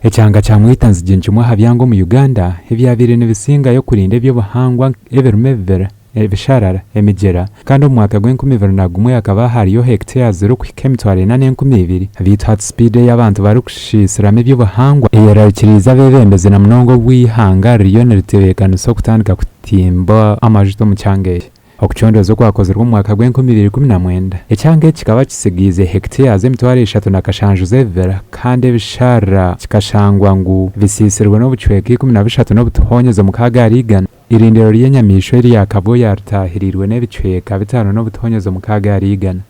Ekyanga kya Mwitanzigye ni kimwe aha byanga omu Uganda ebyabaire nibisingayo kurinda eby'obuhangwa ebirimu ebibira, ebisharara, emigyera kandi omu mwaka gw'enkumi ibiri na gumwe hakaba hariyo hectares zirikuhika 4200 beitu hati sipiidi ei abantu barikushiisiramu eby'obuhangwa eyerarikiriize abeebembezi na munonga obu eihanga ririyo niritebeekanisa okutandika kutimba amajuta omu kyanga eki. Okucondooza okwakozirwe omu mwaka gw'enkumi ibiri ikumi na mwenda, ekyanga eki kikaba kitsigaize hectares 31,000 z'ebibira kandi ebisharara kikashangwa ngu bisiisirwe n'obucweka 13 n'obutuhoonyezo mukaaga ahari igana. Eirindiro ry'enyamaishwa erya Kabwoya ritaahiriirwe n'ebicweka bitaano n'obutuhoonyezo mukaaga ahari igana.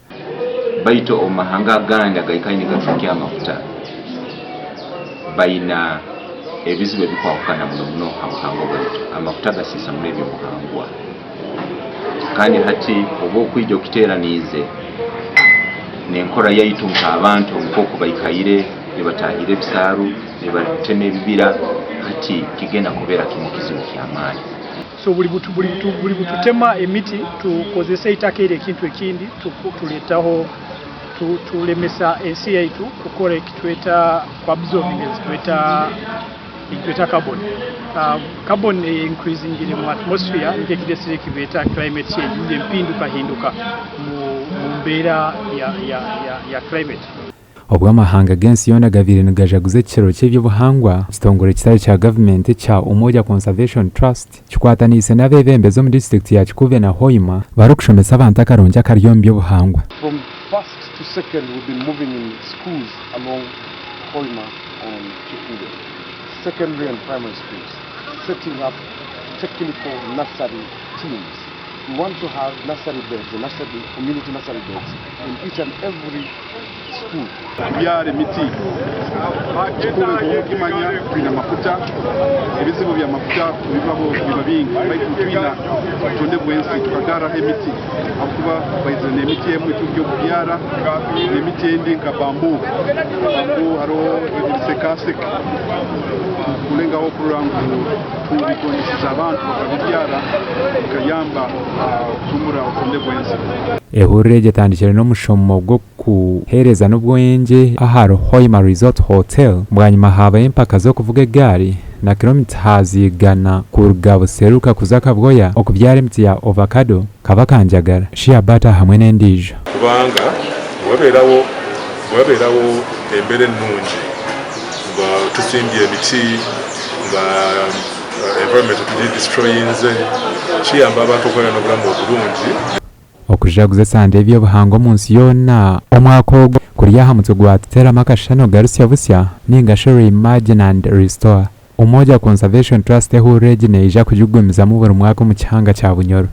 Baitu omu mahanga agandi agaikaire nigacuukya amafuta, baina ebizibu ebikwahukana muno muno ha buhangwa bwaitu. Amafuta gasiisa muno eby'obuhangwa. Kandi hati obu okwija okiteeraniize n'enkora yaitu nk'abantu nk'oku baikaire nibatahirra ebisaaru, nibatema ebibira, hati kigenda kubeera kimu kizibu ky'amaani. So buri buri bututema emiti tukozesa eitaka eri ekintu ekindi turetaho turemesa ensi yaitu kukora ekitweta ku absorbinga ekitweta Nikitweta carbon. Carbon eye increasingire mu atmosphere nikyo ekiresire ekibeeta climate change rundi empindukahinduka mu mbeera ya climate. Obu amahanga g'ensi yoona gabaire nigajaguza ekiro ky'eby'obuhangwa, ekitongore kitari kya gavumenti ekya Umoja Conservation Trust kikwataniise n'abeebembezi omu disiturikiti ya Kikuube na Hoima barikushomesa abantu akarungi akari omu by'obuhangwa. From first to second we've been moving in schools along Hoima and Kikuube secondary and primary schools setting up technical nursery teams. We want to have nursery beds, nursery, community nursery beds in each and every school. Kubyara emiti kikuru nk'oku okimanya twine amafuta, ebizibu by'amafuta bibaho biba bingi baitu twina obutonde bw'ensi tukagarraho emiti ahabw'okuba baizire n'emiti emwe turi okubyara n'emiti endi nka bamboo, bamboo hariho ebisekaseke tukulengaho kurora ngu tubigondeseza abantu bakabibyara bikayamba kutumbura obutonde bw'ensi. Ehururu egi etandikire n'omushomo gw'okuheereza n'obwengye ahari Hoima Resort Hotel bwanyima haabaho empaka z'okuvuga egaari na kilomita igana kuruga Buseruka kuza Kabwoya okubyara emiti ya ovacado, Kabakanjagara, Shea butter hamwe n'endiijo. Kubanga bwe wabeerawo embeera ennungi nga tusimbye emiti, nga environment tetugidestroyinze, kiyamba abantu okubeera n'obulamu obulungi. Okujaguza esande y'eby'obuhangwa omu nsi yoona omwaka ogu kuri aha mutwe gwa Teeramu Akashushani Ogarusye Busya ninga shi Reimagine and Restore. Umoja Conservation Trust ehururu egi neija kugigumizamu buri mwaka omu kihanga kya Bunyoro.